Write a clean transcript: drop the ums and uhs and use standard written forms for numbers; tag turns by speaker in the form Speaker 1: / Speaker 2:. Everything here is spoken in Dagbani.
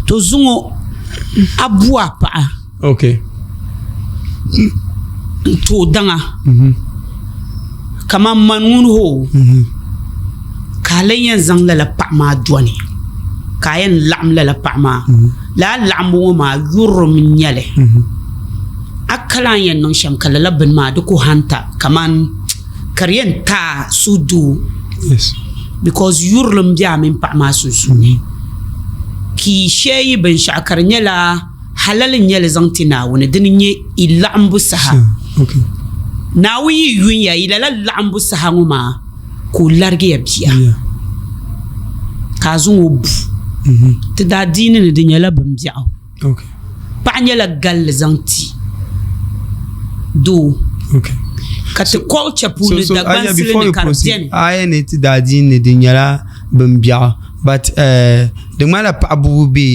Speaker 1: To zuŋɔ a bu a paɣa.
Speaker 2: Okay.
Speaker 1: N ti o daŋa. Kaman man ŋun hoo ka a lan yɛn zaŋ lala paɣa maa dɔni ka a yɛn laɣim lala paɣa maa. Lala laɣimbu ŋɔ maa yurilim n-nyɛ li. A kali a ni yɛn niŋ shɛm ka lala bini maa di ku hanta kaman ka di yɛn taai suhudoo because yurilim be a mini paɣa maa sunsuuni ka yi share binshɛɣu ka di nyɛla halali n-nyɛ li zaŋ ti Naawuni dini n-nyɛ yi laɣimbu saha. Naawuni yi yun ya yi lala laɣimbu saha ŋɔ maa ka o larigi ya bia ka a zaŋ o bu. Ti daadiini ni di nyɛla bimbiɛɣu. Paɣa nyɛla galli zaŋ ti doo ka ti culture puuni Dagbansili ni ka di beni.
Speaker 2: A yɛn ni ti daadiini ni di nyɛla bimbiɛɣu but di ŋmanila paɣa bubu bee.